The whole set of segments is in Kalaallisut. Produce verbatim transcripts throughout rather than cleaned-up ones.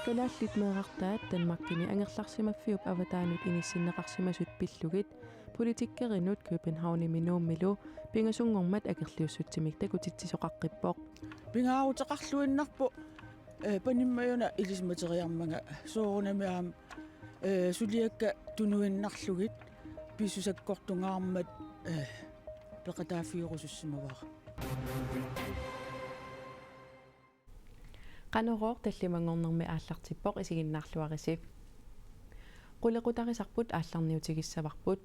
Kalaallit meerartaat Danmarkimi angerlarsimaffiup avataanut inissinneqarsimasut pillugit politikerinut Københavnimi Nuummilu pingasunngormat akerliussutsimik takutitsisoqaqqippoq. Pingaaruteqarluinnarpoq, eh, panimmajuna ilisimateriarmanga soorunami aamma, eh, suliakka tunuinnarlugit pissusakkortungaarmat, eh, peqataaffigerusussimavara. Qanorooq tallimanngornermi aallartippoq, isiginnaarluarisi. Qulequtarisarput aallarniutigissavarput.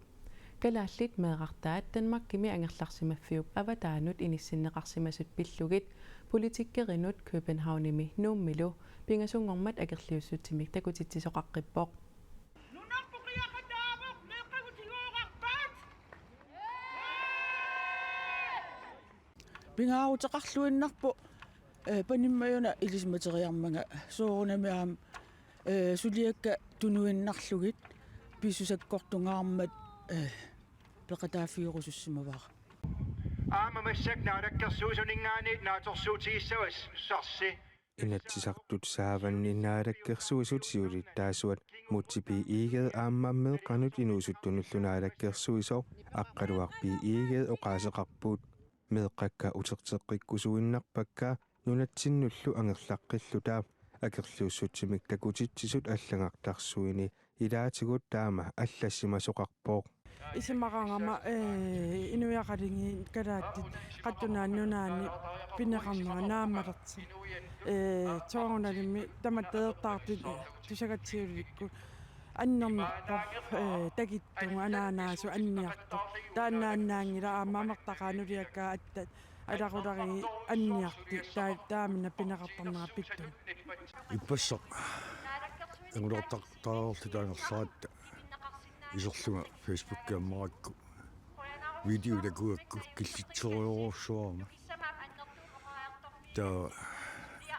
Kalaallit meerartaat Danmarkimi angerlarsimaffiup avataanut inissinneqarsimasut pillugit politikerinut Københavnimi Nuummilu pingasunngormat akerliussutsimik takutitsisoqaqqippoq. Pingaaruteqarluinnarpoq, eh, panimmajuna ilisimateriarmanga soorunami aamma, eh, suliakka tunuinnarlugit pissusakkortungaarmat, eh, peqataaffigerusussimavara. Aamma massakkut Naalakkersuisuninngaanniit naatsorsuutigissavassi. Inatsisartut saavanni Naalakkersuisut siulittaasuat Múte B. Egede aamma meeqqanut inuusuttunullu naalakkersuisoq Aqqaluaq B. Egede oqaaseqarput. Meeqqakka uterteqqikkusuinnarpakka nunatsinnullu angerlaqqilluta akerliussutsimik takutitsisut allagartarsuini ilaatigut taama allassimasoqarpoq. Isumaqarama, eh, inuiaqatigiit kalaallit Qallunaat Nunaanni pineqarnera naammalersoq. Eh, soorunalimi tamatta eqqartut tusagatsiulikkut annernerpoq, eh, takittugut anaanaasut anniartut. Taannaannaanngilaq aamma amertaqaat nuliakkaat attat alaqutariit anniartut taa-, taamani pineqartarnera pittunik. Ippassaq angulartartaarluta angerlaratta iserlunga Facebookiammarakku video takugakku killitserujorujussuarama. Taa-,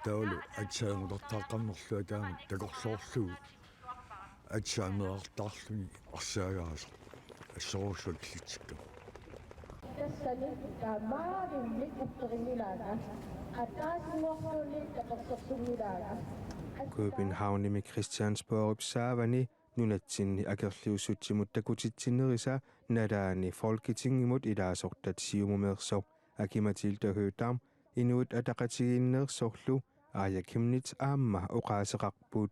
taavalu aatsaat angulartaaqqammerlunga taama takorloorlugu aatsaat meerartaarluni arsaagaasoq assorujussuaq killitsikkama. Tassani taamaalimmik upperinngilaanga, ataasinngorluunniit tapersersunngilaanga. Københavnimi Christiansborgip saavani nunatsinni akerliussutsimut takutitsinerisa nalaani Folketingimut ilaasortat Siumumeersoq Aki-Matilda Høegh-Dam Inuit Ataqatigiinneersorlu Aaja Chemnitz aamma oqaaseqarput.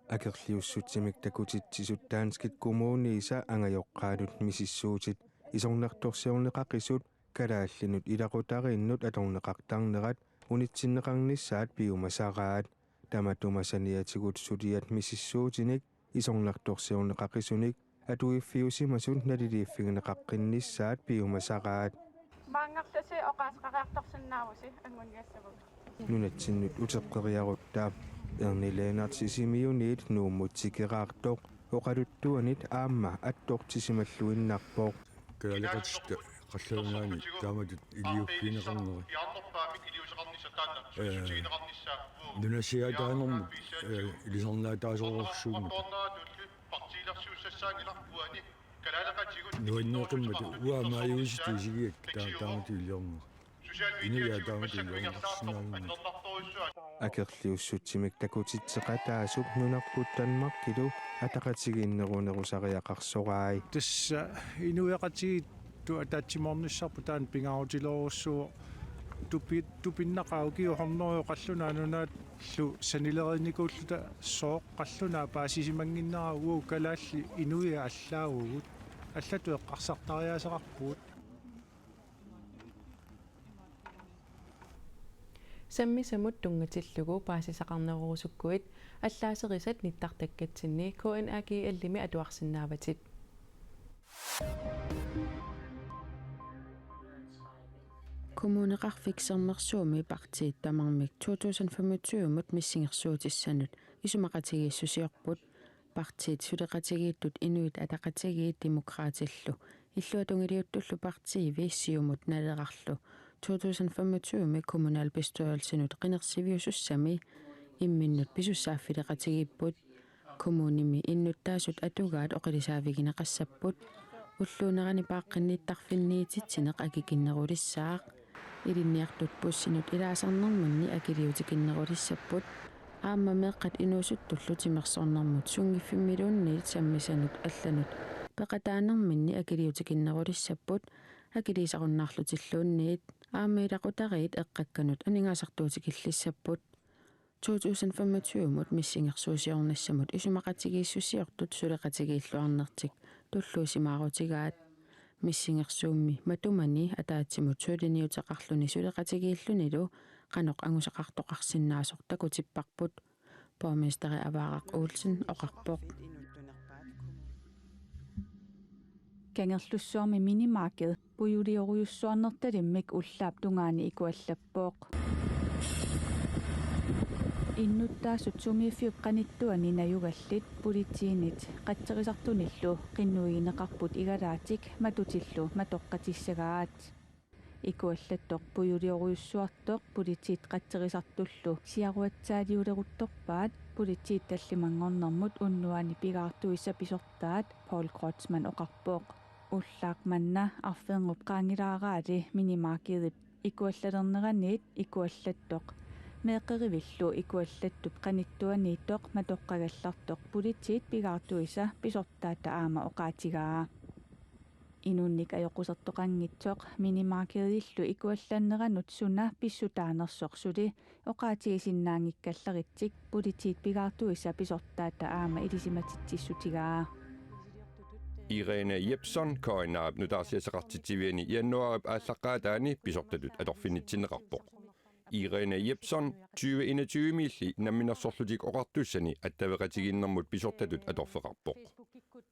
Akerliussutsimik takutitsisut danskit kommuniisa angajoqqaanut misissuutit isornartorsiorneqaqisut kalaallinut ilaqutariinnut atorneqartarnerat unitsinneqarnissaat piumasaraat. Tamatuma saniatigut suliat misissuutinik isornartorsiorneqaqisunik atuiffiusimasut naliliiffigineqaqqinnissaat piumasaraat. Maanngarlusi oqaaseqariartorsinnaavusi anguniassavunga. Nunatsinnut uteqqeriarutta Erni Lennert Sisimiuniit Nuummut tikeraartoq oqaluttuanit aamma attortisimalluinnarpoq. Kalaaleqatitta qallunaani taamatut iliuffigineqarneri. Ee, nunasiaataanermut, ee, ilisarnaataasorujussuummata. Nuanneqimmat uanga maajusutut isigigakkit taa-, taamatut iliorneq. Inuiaat taamatut iliorneqarsinnaanngillat. Akerliussutsimik takutitseqataasup nunarput Danmarkilu ataqatigiinnerunerusariaqarsorai. Tassa inuiaqatigiittut ataatsimoornissarput taanna pingaarutilerujussuuvoq. Tupi-, tupinnaqaaq ukiut hundrede qallunaat nunaallu sanileriinnikuulluta sooq qallunaat paasisimannginnera, uagut kalaallit inuiaat allaavugut. Allatut eqqarsartariaaseqarpugut. Sammisamut tunngatillugu paasisaqarnerorusukkuit allaaserisat nittartakkatsinni K N A G L-imi atuarsinnaavatit. Kommuneqarfik Sermersuumi partiit tamarmik to tusind femogtyve-mut missingersuutissanut isumaqatigiissusiorput. Partiit suleqatigiittut Inuit Ataqatigiit Demokraatillu illuatungiliuttullu partiivi Siumut Nalerarlu to tusind femogtyve-mi kommunalbestyrelsinut qinersiviusussami imminnut pisussaaffileqatigiipput. Kommunimi innuttaasut atugaat oqilisaavigineqassapput. Ulluunerani paaqqinnittarfinniititsineq akikinnerulissaaq. Ilinniartut bussinut ilaasarnerminni akiliutikinnerulissapput. Aamma meeqqat inuusuttullu timersornermut sunngiffimmiluunniit sammisanut allanut peqataanerminni akiliutikinnerulissapput, akiliisarunnaarlutilluunniit aamma ilaqutariit eqqakkanut aningaasartuutikillissapput. To tusind femogtyve-mut missingersuusiornissamut isumaqatigiissusiortut suleqatigiilluarnertik tulluusimaarutigaat. Missingersuummi matumani ataatsimut suliniuteqarluni suleqatigiillunilu qanoq angusaqartoqarsinnaasoq takutipparput, borgmesteri Avaaraq Olsen oqarpoq. Kangerlussuarmi minimarked pujuliorujussuarnertalimmik ullaap tungaani ikuallappoq. Innuttaasut sumiiffiup qanittuani najugallit politiinit qatserisartunillu qinnuigineqarput igalaatik matutillu matoqqatissagaat. Ikuallattoq pujuliorujussuartoq politiit qatserisartullu siaruatsaaliuleruttorpaat politiit tallimanngornermut unnuaani pigaartuisa pisortaat Paul Kreutzmann oqarpoq. Ullaaq manna arfinngup qaangilaaraali minimarkedip ikuallalerneraniit ikuallattoq meeqqerivillu ikuallattup qanittuaniittoq matoqqagallartoq politiit pigaartuisa pisortaata aamma oqaatigaa. Inunnik ajoqusertoqanngitsoq minimarkedillu ikuallanneranut suna pissutaanersoq suli oqaatigisinnaanngikkallaratik politiit pigaartuisa pisortaata aamma ilisimatitsissutigaa. Irene Jepsen K N R-ip nutaarsiassaqartitsiviani januaarip aallaqqaataani pisortatut atorfinitsinneqarpoq. Irene Jepsen tyve enogtyve-miilli Namminersorlutik Oqartussani attaveqatigiinnermut pisortatut atorfeqarpoq.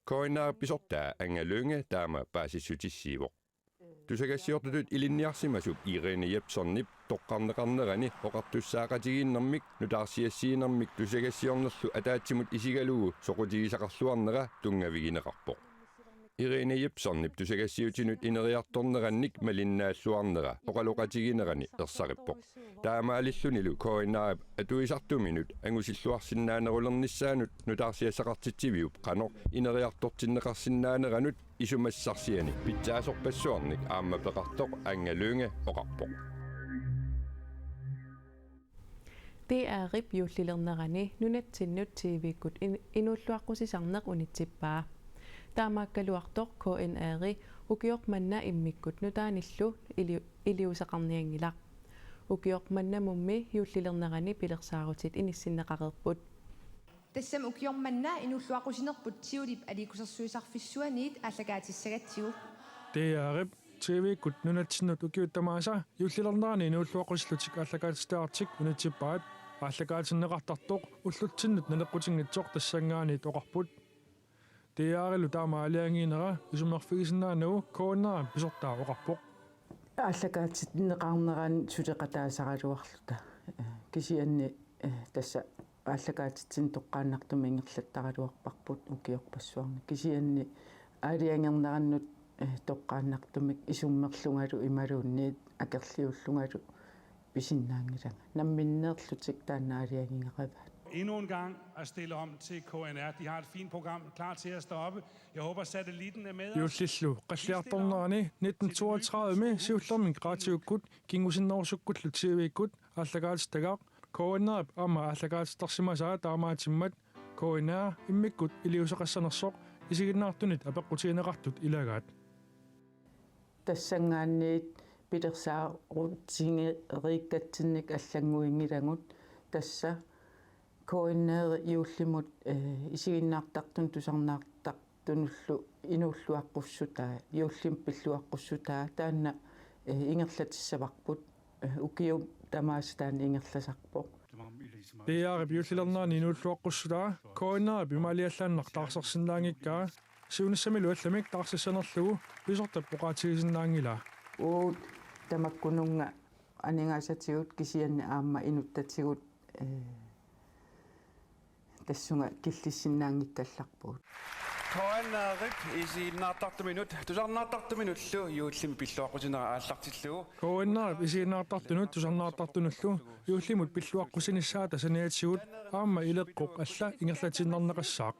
K N R-ip pisortaa Anga Lynge taama paasissutissiivoq. Tusagassiortutut ilinniarsimasup Irene Jepsenip toqqarneqarnerani oqartussaaqatigiinnermik nutaarsiassiinermik tusagassiornerlu ataatsimut isigalugu soqutigisaqarluarnera tunngavigineqarpoq. Irene Jepsenip tusagassiutinut ineriartornerannik malinnaalluarnera oqaloqatiginerani ersarippoq. Taamaalillunilu K N R-ip atuisartuminut angusilluarsinnaanerulernissaanut nutaarsiassaqartitsiviup qanoq ineriartortinneqarsinnaaneranut isumassarsiani pitsaasorpassuarnik aamma peqartoq Anga Lynge oqarpoq. D R-ip juullilernerani nunatsinnut T V-kkut in-, inuulluaqqusisarneq unitsippaa. Taamaakkaluartoq K N R-i ukioq manna immikkut nutaanillu ili-, iliuuseqarnianngilaq. Ukioq mannamummi juullilernerani pilersaarutit inissinneqareerput. Tassami ukioq manna inuulluaqqusinerput Tivoli Aliikkusersuisarfissuaniit aallakaatissagatsigu. D R-ip T V-kkut nunatsinnut ukiut tamaasa juullilernerani inuulluaqqusillutik aallakaatitaartik unitsippaat. Aallakaatinneqartartoq ullutsinnut naleqqutinngitsoq tassanngaanniit oqarput. D R-illu taama aalajangiinera isummerfigisinnaanagu K N R-ip pisortaa oqarpoq. Aallakaatinneqarnerani suleqataasaraluarluta. Kisianni, eh, tassa aallakaatitsinnut toqqaannartumik ingerlattaraluarparput ukiorpassuarni. Kisianni aalajangernerannut, eh, toqqaannartumik isummerlungalu imaluunniit akerliullungalu pisinnaanngilanga. Namminneerlutik taanna aalajangigaat. Endnu en gang at stille om til K N R. De har et fint program klar til at stoppe. Jeg håber, satellitten er med os. Juullillu qalliartornerani nitten toogtredive-mi siullermik radiokkut kingusinnerusukkullu T V-kkut aallakaatitagaq K N R-ip aamma aallakaatittarsimasaa taamaattumik K N R immikkut iliuuseqassanersoq isiginnaartunit apeqqutigineqartut ilagaat. Tassanngaanniit pilersaarutigereeqqatsinnik allannguinngilagut tassa K N R juullimut, eh, isiginnaartartunut tusarnaartartunullu inuulluaqqussutaa, juullimi pilluaqqussutaa taanna, eh, ingerlatissavarput, eh, ukiut tamaasa taanna ingerlasarpoq. D R-ip juullilernerani inuulluaqqussutaa K N R-ip imaaliallaannaq taarsersinnaanngikkaa siunissamilu allamik taarsissanerlugu pisortap oqaatigisinnaanngilaa. Uagut tamakkununnga aningaasatigut kisianni aamma inuttatigut, eh, tassunga killissinnaanngikkallarpugut. K N R-ip isiginnaartartuminut tusarnaartartuminullu juullimi pilluaqqusinera aallartillugu. K N R-ip isiginnaartartunut tusarnaartartunullu juullimut pilluaqqusinissaata saniatigut aamma ileqqoq alla ingerlatiinnarneqassaaq.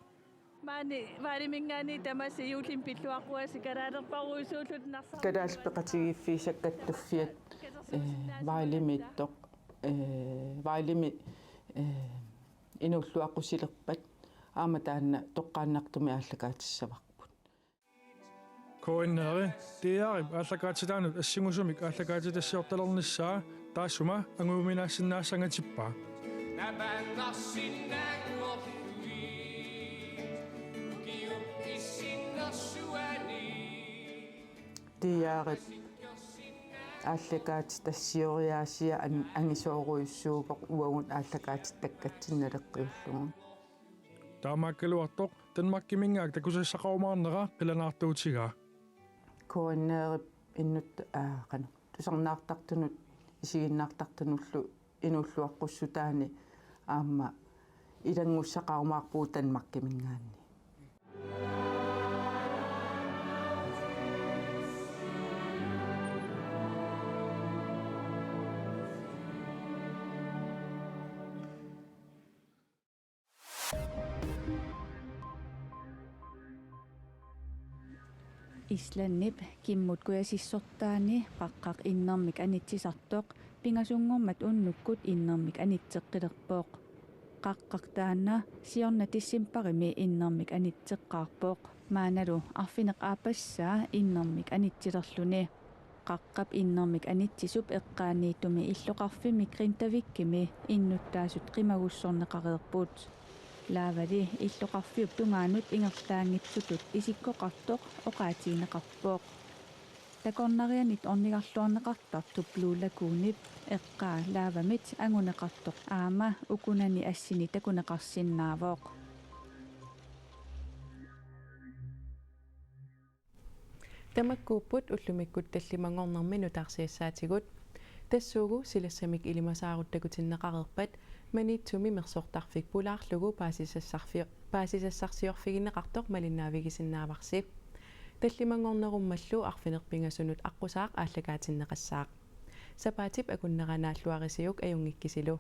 Maani Vaaliminngaanniit tamassi juullimi pilluaqquasi kalaalerparuisuullutik narsar- Kalaallit Peqatigiiffiit Sakkattuffiat Vejlemiittoq, Vejlemi inuulluaqqusilerpat aamma taanna toqqaannartumik aallakaatitassavarput. K N R-i D R-ip aallakaatitaanut assingusumik aallakaatitassiortalernissaa taassuma angujuminaassinnaassanngatippaa. D R-ip aallakaatitassioriaasia angisoorujussuuvoq uagut aallakaatitakkatsinnik naleqqiullugu. Taamaakkaluartoq Danmarkiminngaanniit takusassaqarumaarnera qilanaartuutigaa. K N R-ip innut aaqanaq tusarnaartartunut isiginnaartartunullu inuulluaqqussutaani aamma ilanngussaqarumaarpugut Danmarkiminngaanniit. Islandip kimmut kujasissortaani qaqqaq innermik anitsisartoq pingasunngormat unnukkut innermik anitseqqilerpoq. Qaqqaq taanna siorna decembarimi innermik anitseqqaarpoq. Maannalu arfineq-aappassaa innermik anitsilerluni. Qaqqap innermik anitsisup eqqaaniittumi illoqarfimmi Grindavikimi innuttaasut qimagussorneqareerput. Laavali illoqarfiup tungaanut ingerlaanngitsutut isikkoqartoq oqaatigineqarpoq. Takornarianit ornigarluarneqartartup Blue Lagoonip eqqaa laavamit anguneqartoq aamma ukunani assini takuneqarsinnaavoq. Tamakkuupput ullumikkut tallimanngornermi nutaarsiassaatigut. Tassuugu silassamik ilimasaarut takutinneqareerpat Maniitsumi mersortarfik pulaarlugu paasisassarfio-, paasisassarsiorfigineqartoq malinnaavigisinnaavasi. Tallimanngornerummallu arfineq-pingasunut aqqusaaq aallakaatinneqassaaq. Sapaatip akunnera naalluarisiuk ajunngikkisilu.